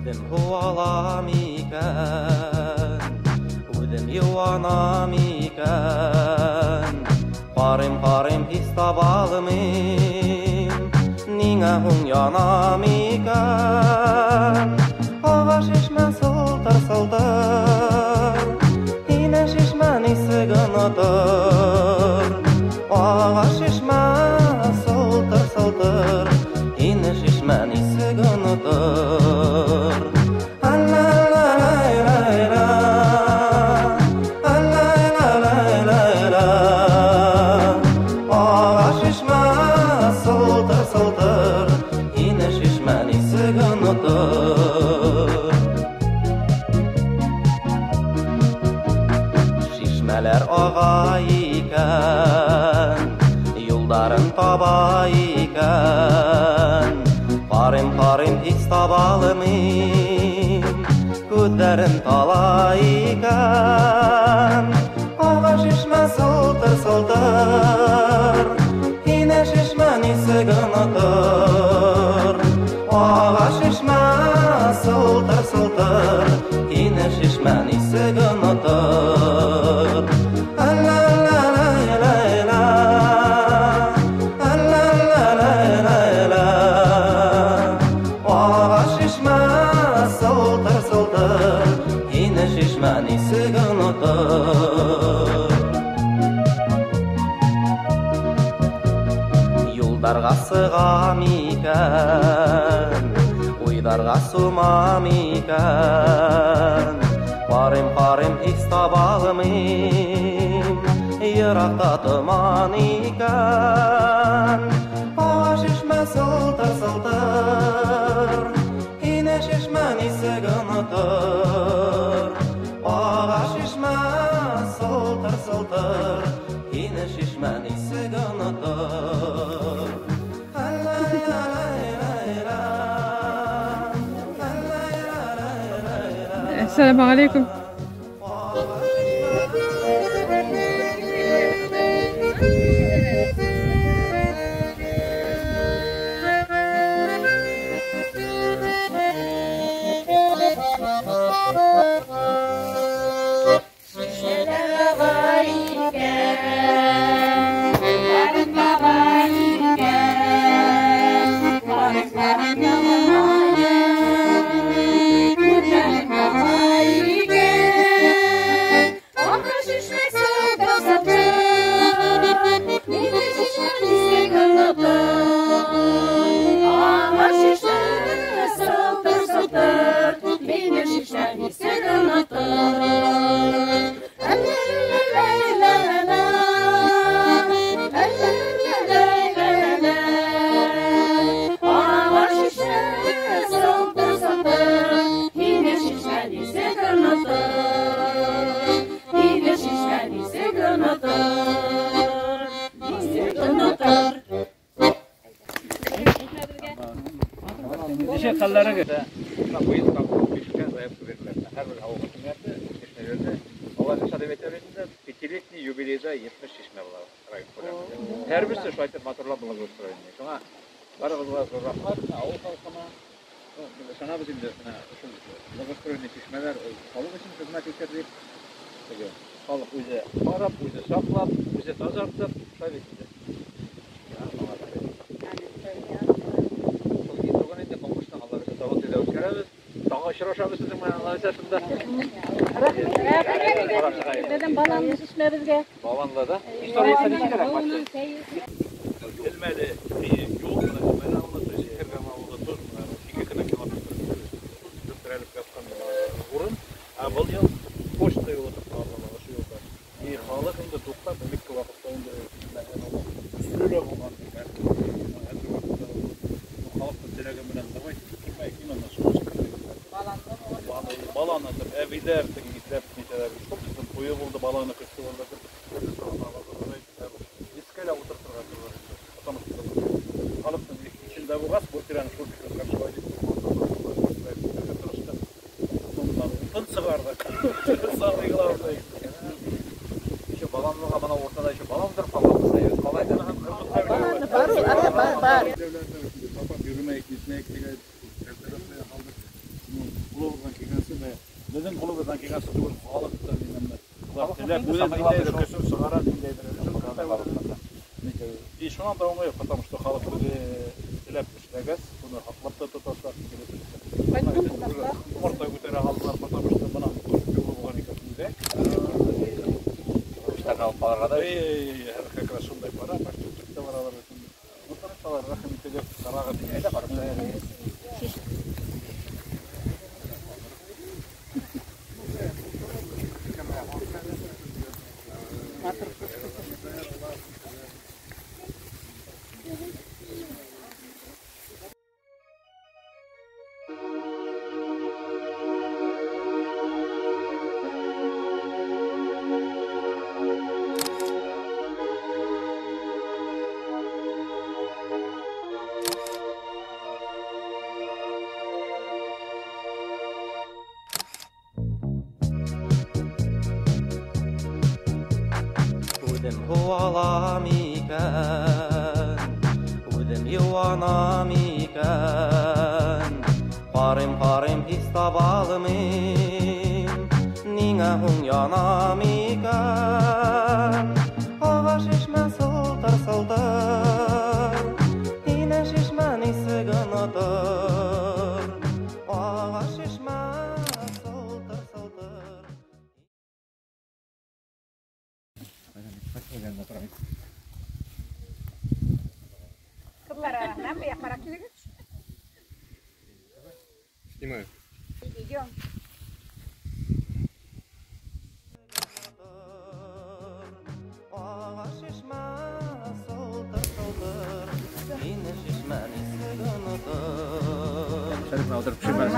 Үҙем һыуалам икән, үҙем йыуанам икән. Ҡарыйм, ҡарыйм, һис таба алмыйм, ниңә һуң янам икән? Аға шишмә сылтыр-сылтыр, һине шишмә нисек онотор? Аға шишмә сылтыр-сылтыр, һине шишмә нисек онотор? Шишмәләр аға икән, юлдарын таба икән. Ҡарыйм, ҡарыйм, һис таба алмыйм, күҙҙәрем тала икән. Аға шишмә сылтыр-сылтыр, һине шишмә нисек онотор? Аға шишмә сылтыр-сылтыр, һине шишмә нисек онотор? Аға шишмә сылтыр-сылтыр, һине шишмә нисек онотор? Юлдарға сығам икән, уйҙарға сумам икән. Ҡарыйм, ҡарыйм, һис таба алмыйм, йыраҡта томан икән. Аға шишмә сылтыр-сылтыр, һине шишмә нисек онотор? Аға шишмә сылтыр-сылтыр, һине шишмә нисек онотор? Ассаламу алейкум. Пятилетний юбилейда 70 шишмә була район күләмендә. Һәрберсе шулай итеп матурлап благоустроенный. Шуңа барыгызга зур рәхмәт, авыл халкына. Ышанабыз инде, менә шул благоустроенный шишмәләр ул халык өчен хезмәт итәр дип. Теге халык үзе карап, үзе саклап, үзе тазартып, шулай бит инде. Шул итогын инде конкурсны Алла бирсә тагын төйдә үткәрәбез. Тагы очрашабыз сезнең белән, Алла бирсә шунда. Беҙҙең баланлы шишмәбеҙгә. Баланлы да? Историясы нисек башта? Элмәле юл менә Элмәле авылы, то есть Кергән авылы тоже менә 2 генә километр терәлеп яткан урын. Ә был ел почта юлы дип атала ошо юлда. И халык инде туктап, элекке вакытта инде өслө лә булган хәзерге вакытта халыктың теләге белән давайте китмәйек, именно шуны баланы дип әбиләр теге итләп нитәләр. Шул тиклем туе булды, баланы фестивальдә дип. Искәлә утыртырга торалар инде. Потому что халыктың эчендә булгач, бу тирәне шул тиклем каршылай дип тырыштык. Моннан утын чыгардык. Самый главный. Еще баланлыга мына уртада еще балан торып калган союз. Калай да? Бар ул, бар, бар. Тапап йөрмәйек, нитмәйек дигән тәртәләр белән алдык. Беҙҙең ҡулыбыҙҙан килгәнсе түгел, халыҡ та минең. Улар теләп үҙе ниндәйҙер көсөн сығара, ниндәйҙер өлөшөн кертә. И шунан да уңай, потому что халыҡ үҙе теләп эшләгәс, уны һаҡлап та тотасаҡ, килеп. Умарта күтәрә алдылар, потому что бына ҡош юлы булған икән үҙәк. Ҡоштарҙы алып ҡалырға да. Эй, как раз шундай пора, башҡорттар та баралар. Утырышалар, рәхим итегеҙ, ҡарағыҙ. Әйҙә барып. Үҙем һыуалам икән, үҙем йыуанам икән. Ҡарыйм, ҡарыйм, һис таба алмыйм, ниңә һуң янам икән? Аға шишмә сылтыр-сылтыр, инә шишмә нисек онотор? Аға шишмә сылтыр-сылтыр. Снимаю. Идем. Аға шишмә сылтыр-сылтыр, инә шишмә нисек онотор? Шәриф, алдырып төшөрмәҫ.